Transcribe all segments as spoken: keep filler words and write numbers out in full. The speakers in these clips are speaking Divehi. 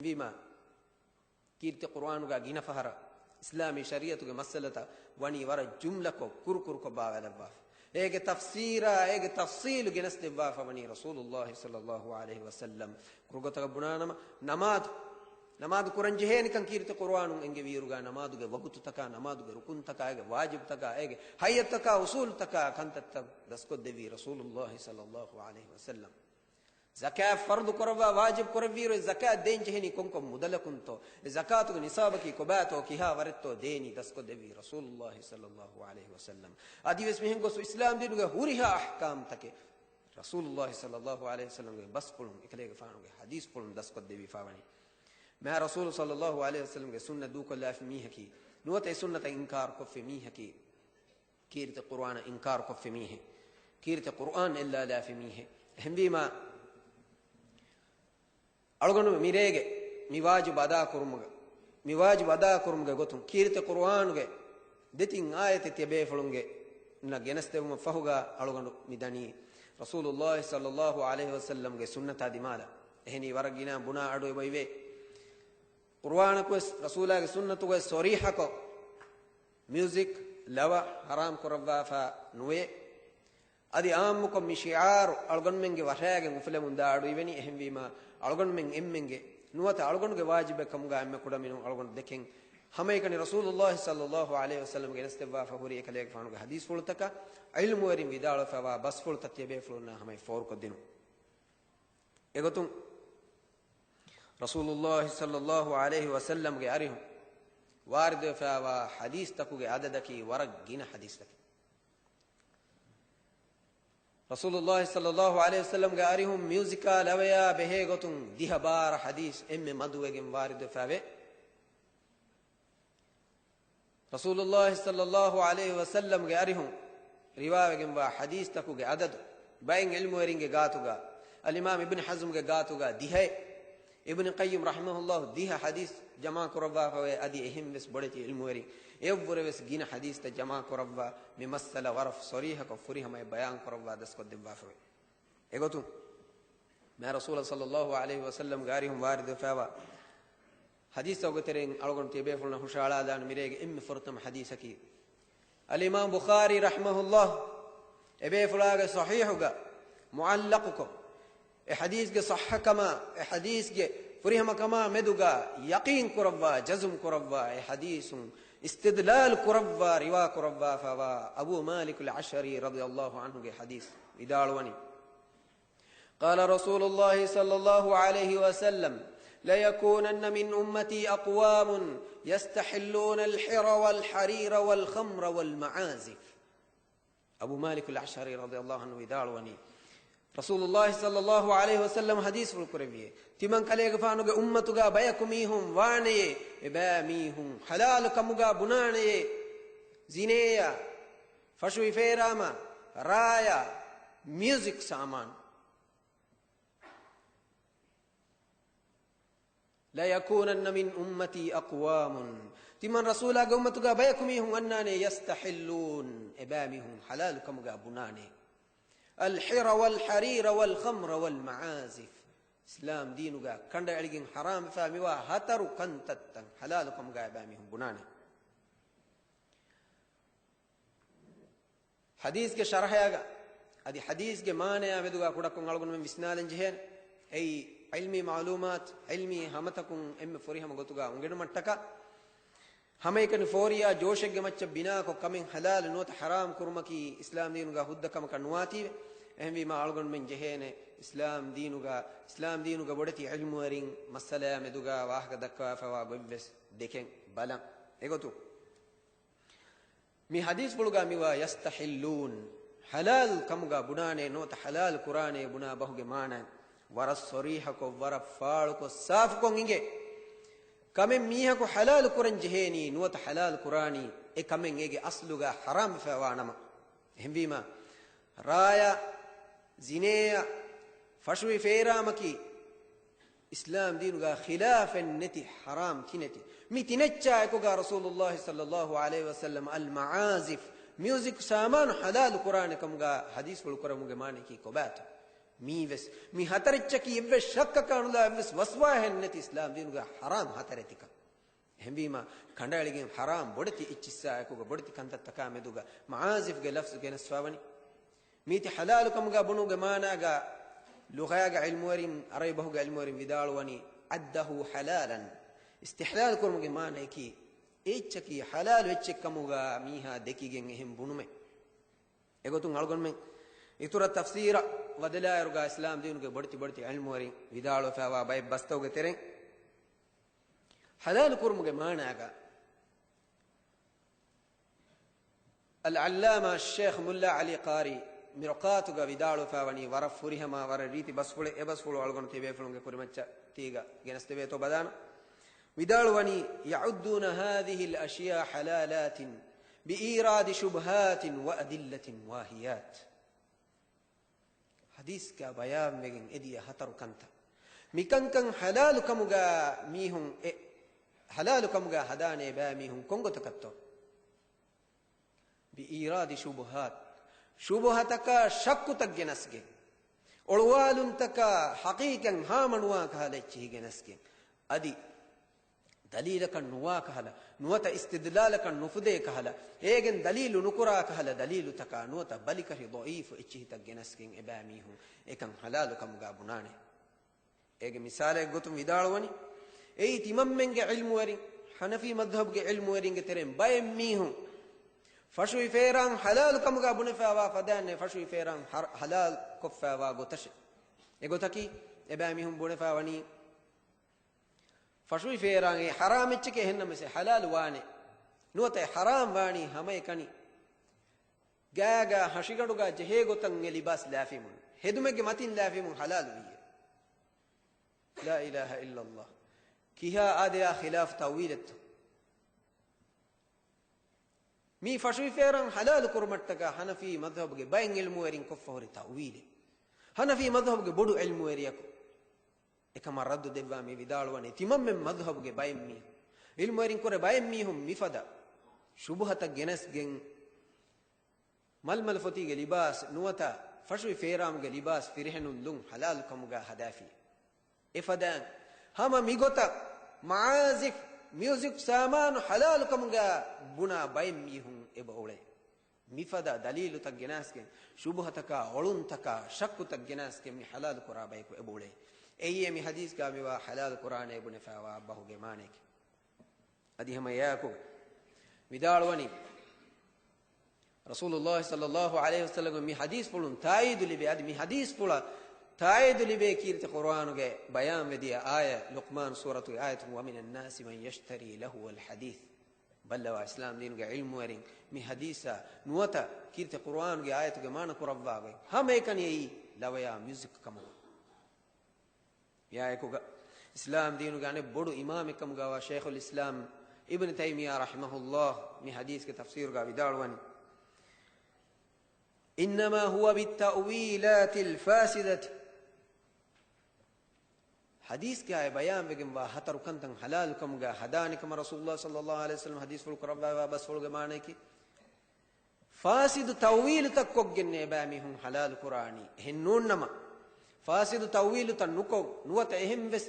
ވީމާ، ކީރިތި ޤުރުއާނުގަ ގިނަ ފަހަރަށް އިސްލާމީ ޝަރީޢަތުގެ މައްސަލަތައް ވަނީ ވަރަށް ޖުމްލަކޮށް ކުރުކުރުކޮށް ބާވައިލައްވާފަ. އޭގެ ތަފްސީރާ، އޭގެ ތަފްޞީލު ގެނެސްދެއްވާފަ ވަނީ ރަސޫލުﷲ ޞައްލަﷲ ޢަލައިހި ވަސައްލަމް. ކުރުގޮތަކަށް ބުނާނަމަ، ނަމާދު، ނަމާދު ކުރަން ޖެހޭނެކަން ކީރިތި ޤުރުއާނުން އެންގެވިއިރުގަ، ނަމާދުގެ ވަގުތުތަކާ، ނަމާދުގެ ރުކުންތަކާ، އޭގެ ވާޖިބުތަކާ، އޭގެ ހައްޔަތުތަކާ، އުޞޫލުތަކާ ކަންތައްތައް ދަސްކޮށްދެއްވީ ރަސޫލުﷲ ޞައްލަﷲ ޢަލައިހި ވަސައްލަމް. ޒަކާތް ފަރުޟު ކުރައްވާ ވާޖިބު ކުރެއްވިއިރު، އެ ޒަކާތް ދޭން ޖެހެނީ ކޮންކޮން މުދަލަކުންތޯ، އެ ޒަކާތުގެ ނިޞާބަކީ ކޮބާތޯ، ކިހާ ވަރެއްތޯ ދޭނީ، ދަސްކޮށްދެއްވީ ރަސޫލުﷲ ޞައްލަﷲ ޢަލައިހި ވަސައްލަމް. އަދިވެސް މިހެން ގޮސް އިސްލާމް ދީނުގެ ހުރިހާ އަޙްކާމްތަކެއް ރަސޫލުﷲ ޞައްލަﷲ ޢަލައިހި ވަސައްލަމްގެ ބަސްފުޅުން، އެކަލޭގެފާނުގެ ޙަދީޘްފުޅުން ދަސްކޮށްދެއްވިފާ ވަނީ. މާ ރަސޫލު ޞައްލަﷲ ޢަލައިހި ވަސައްލަމްގެ ސުންނަތް ދޫކޮށްލާފި މީހަކީ، ނުވަތަ އެ ސުންނަތަށް އިންކާރުކޮށްފި މީހަކީ، ކީރިތި ޤުރުއާނަށް އިންކާރުކޮށްފި މީހެއް، ކީރިތި ޤުރުއާން އެއްލާލާފި މީހެއް. އެހެންވީމާ، އަޅުގަނޑު މިރޭގެ މި ވާޖިބު އަދާކުރުމުގަ، މި ވާޖިބު އަދާކުރުމުގެ ގޮތުން ކީރިތި ޤުރުއާނުގެ ދެތިން އާޔަތެއް ތިޔަބޭފުޅުންގެ ނަ ގެނެސްދެވުމަށް ފަހުގަ އަޅުގަނޑު މި ދަނީ ރަސޫލުﷲ ޞައްލަﷲ ޢަލައިހި ވަސައްލަމްގެ ސުންނަތާ ދިމާލަށް. އެހެނީ ވަރަށް ގިނަ ބުނާ އަޑު އެބައިވޭ. ޤުރުއާނަކުވެސް ރަސޫލާގެ ސުންނަތުގައި ޞަރީޙަކޮށް، މިއުޒިކް، ލަވަ ޙަރާމް ކުރައްވާފަ ނުވޭ. އަދި އާއްމުކޮށް މި ޝިޢާރު އަޅުގަނޑުމެންގެ ވަށާގެން އުފުލެމުން ދާ އަޑު އިވެނީ. އެހެންވީމާ، އަޅުގަނޑުމެން އެންމެންގެ ނުވަތަ އަޅުގަނޑުގެ ވާޖިބެއް ކަމުގަ އެންމެ ކުޑަމިނުން އަޅުގަނޑު ދެކެން ހަމައެކަނި ރަސޫލުﷲ ޞައްލަﷲ ޢަލައިހި ވަސައްލަމް ގެނެސްދެއްވާފަ ހުރި އެކަލޭގެފާނުގެ ޙަދީޘްފުޅުތަކާ، ޢިލްމުވެރިން ވިދާޅުވެފައިވާ ބަސްފުޅުތައް ތިޔަބޭފުޅުންނާ ހަމައަށް ފޯރުކޮށްދިނުން. އެގޮތުން، ރަސޫލުﷲ ޞައްލަﷲ ޢަލައިހި ވަސައްލަމްގެ އަރިހުން ވާރިދުވެފައިވާ ޙަދީޘްތަކުގެ ޢަދަދަކީ ވަރަށް ގިނަ ޙަދީޘްތަކެއް. ރަސޫލުﷲ ޞައްލަﷲ ޢަލައިހި ވަސައްލަމްގެ އަރިހުން މިއުޒިކާ ލަވަޔާ ބެހޭ ގޮތުން ދިހަ ބާރަ ޙަދީޘް އެންމެ މަދުވެގެން ވާރިދުވެފައިވޭ. ރަސޫލުﷲ ޞައްލަﷲ ޢަލައިހި ވަސައްލަމްގެ އަރިހުން ރިވާވެގެންވާ ޙަދީޘްތަކުގެ ޢަދަދު ބައެއް ޢިލްމުވެރިންގެ ގާތުގަ، އަލްއިމާމް އިބްނު ޙަޒްމްގެ ގާތުގަ ދިހައެއް، އިބްނު ޤައްޔިމް ރަޙިމަހުﷲ ދިހަ ޙަދީޘް ޖަމާކުރައްވާފަވޭ. އަދި އެހެންވެސް ބޮޑެތި ޢިލްމުވެރިން އެއަށްވުރެވެސް ގިނަ ޙަދީޘްތައް ޖަމާކުރައްވާ، މި މައްސަލަ ވަރަށް ޞަރީޙަކޮށް ފުރިހަމަޔަށް ބަޔާންކުރައްވާ ދަސްކޮށްދެއްވާފަވޭ. އެގޮތުން، މާ ރަސޫލާ ޞައްލަﷲ ޢަލައިހި ވަސައްލަމްގެ އަރިހުން ވާރިދުވެފައިވާ ޙަދީޘްތަކުގެ ތެރެއިން އަޅުގަނޑު ތިޔަބޭފުޅުންނަށް ހުށަހަޅާލާން މިރޭގެ އެންމެ ފުރަތަމަ ޙަދީޘަކީ، އަލްއިމާމް ބުޚާރީ ރަޙިމަހުﷲ އެބޭފުޅާގެ ޞަޙީޙުގަ މުޢައްލަޤުކޮށް، އެ ޙަދީޘްގެ ޞައްޙަކަމާ، އެ ޙަދީޘްގެ ފުރިހަމަކަމާ މެދުގަ ޔަޤީން ކުރައްވާ، ޖަޒުމް ކުރައްވާ، އެ ޙަދީޘުން އިސްތިދްލާލް ކުރައްވާ، ރިވާ ކުރައްވާފައިވާ އަބޫ މާލިކުލް އަޝްޢަރީ ރަޟިޔަﷲ ޢަންހުގެ ޙަދީޘް ވިދާޅުވަނީ، قال رسول الله صلى الله عليه وسلم، ليكونن من أمتي أقوام يستحلون الحر والحرير والخمر والمعازف. އަބޫ މާލިކުލް އަޝްޢަރީ ރަޟިޔަﷲ ޢަންހު ވިދާޅުވަނީ، ރަސޫލުﷲ ޞައްލަﷲ ޢަލައިހި ވަސައްލަމް ޙަދީޘްފުޅު ކުރެއްވިއޭ، ތިމަން ކަލޭގެފާނުގެ އުއްމަތުގަ ބަޔަކު މީހުން ވާނެޔޭ، އެބައިމީހުން ޙަލާލު ކަމުގަ ބުނާނެޔޭ، ޒިނޭއާ، ފަށުވި ފޭރާމާ، ރާޔާ، މިއުޒިކް ސާމާނު. ليكونن من أمتي أقوام، ތިމަން ރަސޫލާގެ އުއްމަތުގަ ބަޔަކު މީހުން އަންނާނެ، يستحلون، އެބައިމީހުން ޙަލާލު ކަމުގަ ބުނާނެ، الحر والحرير والخمر والمعازف، އިސްލާމް ދީނުގަ ކަނޑައެޅިގެން ޙަރާމްވެފަ މިވާ ހަތަރު ކަންތައްތައް ޙަލާލު ކަމުގަ އެބައިމީހުން ބުނާނެ. ޙަދީޘްގެ ޝަރަޙަޔާގަ އަދި ޙަދީޘްގެ މާނަޔާ މެދުގަ ކުޑަކޮށް އަޅުގަނޑުމެން ވިސްނާލަން ޖެހޭނެ. އެއީ ޢިލްމީ މަޢުލޫމާތު، ޢިލްމީ ހަމަތަކުން އެންމެ ފުރިހަމަ ގޮތުގަ އުނގެނުމަށްޓަކާ، ހަމައެކަނި ފޯރިޔާ ޖޯޝެއްގެ މައްޗަށް ބިނާކޮށް، ކަމެއް ޙަލާލު ނުވަތަ ޙަރާމް ކުރުމަކީ އިސްލާމް ދީނުގަ ހުއްދަ ކަމަކަށް ނުވާތީވެ. އެހެންވީމާ، އަޅުގަނޑުމެން ޖެހޭނެ އިސްލާމް ދީނުގަ، އިސްލާމް ދީނުގަ ބޮޑެތި ޢިލްމުވެރިން މައްސަލަޔާ މެދުގަ ވާހަކަ ދައްކަވާފައިވާ ގޮތްވެސް ދެކެން ބަލަން. އެގޮތުން، މި ޙަދީޘްފުޅުގަ މިވާ يستحلون، ޙަލާލް ކަމުގަ ބުނާނެ ނުވަތަ ޙަލާލް ކުރާނެ ބުނާ ބަހުގެ މާނަ ވަރަށް ޞަރީޙަކޮށް، ވަރަށް ފާޅުކޮށް، ސާފުކޮށް އިނގޭ. ކަމެއް މީހަކު ޙަލާލު ކުރަން ޖެހޭނީ ނުވަތަ ޙަލާލު ކުރާނީ، އެ ކަމެއް އޭގެ އަސްލުގަ ޙަރާމްވެފައިވާ ނަމަ. އެހެންވީމާ، ރާޔާ، ޒިނޭއާ، ފަށުވި ފޭރާމަކީ، އިސްލާމް ދީނުގަ ޚިލާފެއް ނެތި، ޙަރާމް ތިނެތި. މި ތިނެއްޗާ އެކުގަ ރަސޫލުﷲ ޞައްލަﷲ ޢަލައިހި ވަސައްލަމް އަލްމަޢާޒިފް، މިއުޒިކް ސާމާނު ޙަލާލު ކުރާނެ ކަމުގަ ޙަދީޘްފުޅު ކުރަމުގެ މާނަޔަކީ ކޮބާތޯ؟ މީވެސް މި ހަތަރެއްޗަކީ އެއްވެސް ޝައްކަކާ ނުލާ އެއްވެސް ވަސްވާހެއް ނެތި އިސްލާމް ދީނުގެ ޙަރާމް ހަތަރެތިކަން. އެހެންވީމާ، ކަނޑައެޅިގެން ޙަރާމް ބޮޑެތި އެއްޗިއްސާއެކުގަ ބޮޑެތި ކަންތައްތަކާ މެދުގަ މަޢާޒިފްގެ ލަފްޒު ގެނެސްފާވަނީ. މީތި ޙަލާލު ކަމުގަ ބުނުގެ މާނާގަ ލުޣާގެ ޢިލްމުވެރިން، ޢަރަބި ބަހުގެ ޢިލްމުވެރިން ވިދާޅުވަނީ، عده حلالا. އިސްތިޙްލާލު ކުރުމުގެ މާނަޔަކީ، އެއްޗަކީ ޙަލާލު އެއްޗެއް ކަމުގަ މީހާ ދެކިގެން އެހެން ބުނުމެއް. އެގޮތުން އަޅުގަނޑުމެން އިތުރަށް ތަފްސީރަށް ވަދެލާއިރުގަ އިސްލާމް ދީނުގެ ބޮޑެތި ބޮޑެތި ޢިލްމުވެރިން ވިދާޅުވެފައިވާ ބައެއް ބަސްތަކުގެ ތެރެއިން ޙަލާލު ކުރުމުގެ މާނާގަ އަލްޢައްލާމާ ޝޭޚް މުއްލާ ޢަލީ ޤާރީ މިރުޤާތުގަ ވިދާޅުވެފައިވަނީ ވަރަށް ފުރިހަމަ ވަރަށް ރީތި ބަސްފުޅެއް. އެ ބަސްފުޅު އަޅުގަނޑު ތިބޭފުޅުންގެ ކުރިމައްޗަށް ތީގަ ގެނެސްދެވޭތޯ ބަލާނަ. ވިދާޅުވަނީ، يعدون هذه الأشياء حلالات بإيراد شبهات وأدلة واهيات. ޙަދީޘްގަ ބަޔާންވެގެން އެދިޔަ ހަތަރު ކަންތައް. މިކަންކަން ޙަލާލު ކަމުގަ މީހުން އެ، ޙަލާލު ކަމުގަ ހަދާނޭ ބައި މީހުން ކޮންގޮތަކަށްތޯ؟ ބިއީރާދި ޝުބުހާތް، ޝުބުހަތަކާ ޝައްކުތައް ގެނަސްގެން، އޮޅުވާލުންތަކާ ޙަޤީޤަތް ހާމަނުވާ ކަހަލަ އެއްޗިހި ގެނަސްގެން، އަދި ދަލީލަކަށް ނުވާ ކަހަލަ، ނުވަތަ އިސްތިދްލާލަކަށް ނުފުދޭ ކަހަލަ، އޭގެން ދަލީލު ނުކުރާ ކަހަލަ ދަލީލުތަކާ، ނުވަތަ ބަލިކަށި ޟަޢީފު އެއްޗިހިތައް ގެނަސްގެން އެބައިމީހުން އެކަން ޙަލާލު ކަމުގާ ބުނާނެ. އޭގެ މިސާލެއް ގޮތުން ވިދާޅުވަނީ، އެއީ ތިމަންމެންގެ ޢިލްމުވެރިން، ޙަނަފީ މަޛްހަބުގެ ޢިލްމުވެރިންގެ ތެރެއިން ބައެއް މީހުން ފަށުވި ފޭރާން ޙަލާލު ކަމުގާ ބުނެފައިވާ ފަދައިންނޭ ފަށުވި ފޭރާން ޙަރ-، ޙަލާލު ކޮށްފައިވާ ގޮތަށެ. އެގޮތަކީ، އެބައިމީހުން ބުނެފައިވަނީ، ފަށުވި ފޭރާން އެ ޙަރާމް އެއްޗެކޭ، އެހެންނަމަވެސް އެ ޙަލާލު ވާނެ. ނުވަތަ އެ ޙަރާމް ވާނީ ހަމައެކަނި ގާގާ ހަށިގަނޑުގާ ޖެހޭ ގޮތަށް އެ ލިބާސް ލާފީމުން، ހެދުމެއްގެ މަތިން ލާފީމުން ޙަލާލު ވީއޭ. ލާ އިލާހަ އިއްލައްލާހް. ކިހާ އާދަޔާ ޚިލާފު ތައުވީލެއްތޯ؟ މީ ފަށުވި ފޭރާން ޙަލާލު ކުރުމަށްޓަކާ ޙަނަފީ މަޛްހަބުގެ ބައެއް ޢިލްމުވެރިން ކޮށްފަ ހުރި ތައުވީލެއް. ޙަނަފީ މަޛްހަބުގެ ބޮޑު ޢިލްމުވެރިޔަކު އެކަމަށް ރައްދު ދެއްވާ މި ވިދާޅުވަނީ، ތިމަންމެން މަޛްހަބުގެ ބައެއް މީހުން، ޢިލްމުވެރިން ކުރެ ބައެއް މީހުން މިފަދަ ޝުބުހަތައް ގެނެސްގެން، މަލްމަލް ފޮތީގެ ލިބާސް ނުވަތަ ފަށުވި ފޭރާމުގެ ލިބާސް ފިރިހެނުން ލުން ޙަލާލު ކަމުގާ ހަދާފި. އެފަދައިން ހަމަ މިގޮތަށް މަޢާޒިފް، މިއުޒިކް ސާމާނު ޙަލާލު ކަމުގާ ބުނާ ބައެއް މީހުން އެބަ އުޅޭ. މިފަދަ ދަލީލުތައް ގެނާސްގެން، ޝުބުހަތަކާ، އޮޅުންތަކާ، ޝައްކުތައް ގެނާސްގެން މި ޙަލާލު ކުރާ ބަޔަކު އެބަ އުޅޭ. އެއީ މި ޙަދީޘްގާ މިވާ ޙަލާލު ކުރާނޭ ބުނެފައިވާ ބަހުގެ މާނަޔަކީ. އަދި ހަމަ އެއާއެކު ވިދާޅުވަނީ، ރަސޫލުﷲ ޞައްލަﷲ ޢަލައިހި ވަސައްލަމަ މި ޙަދީޘްފުޅުން ތާއީދު ލިބޭ، އަދި މި ޙަދީޘްފުޅަށް ތާއީދު ލިބޭ ކީރިތި ޤުރުއާނުގެ ބަޔާންވެދިޔަ އާޔަތް، ލުޤްމާން ސޫރަތުގެ އާޔަތުން، "وَمِنَ النَّاسِ مَن يَشْتَرِي لَهْوَ الْحَدِيثِ." ބައްލަވާ އިސްލާމް ދީނުގެ ޢިލްމުވެރިން މި ޙަދީޘާ ނުވަތަ ކީރިތި ޤުރުއާނުގެ އާޔަތުގެ މާނަ ކުރައްވާގޮތް ހަމައެކަނި އެއީ ލަވަޔާ މިއުޒިކް ކަމުގަ. އެއާއެކުގަ އިސްލާމް ދީނުގެ އަނެއް ބޮޑު އިމާމެއްކަމުގަވާ ޝައިޚުލް އިސްލާމް އިބްނު ތައިމިއްޔާ ރަޙިމަހުﷲ މި ޙަދީޘްގެ ތަފްސީރުގަ ވިދާޅުވަނީ، "إِنَّمَا هُوَ بِالتَّأْوِيلَاتِ الْفَاسِدَةِ." ޙަދީޘްގައި ބަޔާންވެގެންވާ ހަތަރު ކަންތައް ޙަލާލު ކަމުގަ ހަދާނެ ކަމަށް ރަސޫލުﷲ ޞައްލަﷲ ޢަލައިހި ވަސައްލަމަ ޙަދީޘްފުޅު ކުރައްވާވާ ބަސްފުޅުގެ މާނަޔަކީ، ފާސިދު ތައުވީލުތައް ކޮށްގެން އެބައިމީހުން ޙަލާލު ކުރާނީ. އެހެން ނޫންނަމަ، ފާސިދު ތައުވީލުތައް ނުކޮށް، ނުވަތަ އެހެންވެސް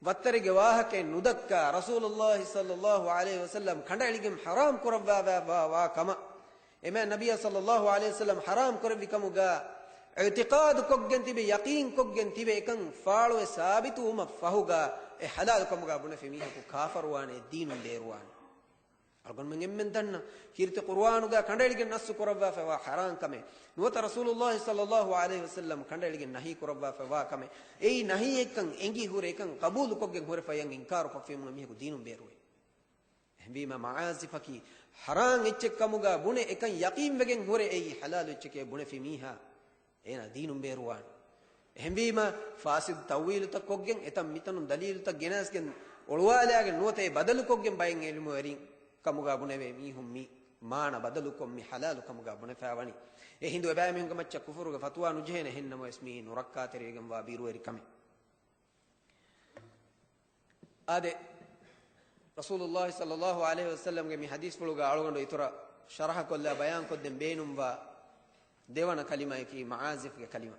ވައްތަރެއްގެ ވާހަކައެއް ނުދައްކާ، ރަސޫލުﷲ ޞައްލަﷲ ޢަލައިހި ވަސައްލަމަ ކަނޑައެޅިގެން ޙަރާމް ކުރައްވާފައިވާ ކަމަށް، އެމާ ނަބިއްޔާ ޞައްލަﷲ ޢަލައިހި ވަސައްލަމަ ޙަރާމް ކުރެއްވި ކަމުގަ އިޢުތިޤާދު ކޮށްގެން ތިބެ، ޔަޤީން ކޮށްގެން ތިބެ، އެކަން ފާޅުވެ ސާބިތުވުމަށް ފަހުގަ އެ ޙަލާލު ކަމުގަ ބުނެފި މީހަކު ކާފަރުވާނެ، ދީނުން ބޭރުވާނެ. އަޅުގަނޑުމެން އެންމެން ދަންނަ ކީރިތި ޤުރުއާނުގަ ކަނޑައެޅިގެން ނައްޞު ކުރައްވާފައިވާ ޙަރާން ކަމެއް، ނުވަތަ ރަސޫލުﷲ ޞައްލަﷲ ޢަލައިހި ވަސައްލަމަ ކަނޑައެޅިގެން ނަހީ ކުރައްވާފައިވާ ކަމެއް، އެއީ ނަހީއެއްކަން އެނގި ހުރެ އެކަން ޤަބޫލުކޮށްގެން ހުރެ ފަޔަށް އިންކާރު ކޮށްފީމުން މީހަކު ދީނުން ބޭރުވޭ. އެހެންވީމަ މަޢާޒިފަކީ ޙަރާން އެއްޗެއް ކަމުގަ ބުނެ އެކަން ޔަޤީންވެގެން ހުރެ އެއީ ޙަލާލު އެއްޗެކޭ ބުނެފި މީހާ އޭނާ ދީނުން ބޭރުވާނެ. އެހެންވީމަ، ފާސިދު ތައުވީލުތައް ކޮށްގެން، އެތަން މިތަނުން ދަލީލުތައް ގެނައިސްގެން އޮޅުވާލާގެން ނުވަތަ އެ ބަދަލުކޮށްގެން ބައެއް ޢިލްމުވެރިން ކަމުގަ ބުނެވޭ މީހުން މި މާނަ ބަދަލުކޮށް މި ޙަލާލު ކަމުގަ ބުނެފައިވަނީ. އެހިނދު އެބައިމީހުންގެ މައްޗަށް ކުފުރުގެ ފަތުވާ ނުޖެހޭނެ، އެހެންނަމަވެސް މިއީ ނުރައްކާތެރިވެގެންވާ ބިރުވެރި ކަމެއް. އާދެ، ރަސޫލުﷲ ޞައްލަﷲ ޢަލައިހި ވަސައްލަމަގެ މި ޙަދީޘްފުޅުގަ އަޅުގަނޑު އިތުރަށް ޝަރަޙަކޮށްލާ ބަޔާންކޮށްދޭން ބޭނުންވާ ދެވަނަ ކަލިމަޔަކީ މަޢާޒިފްގެ ކަލިމަ.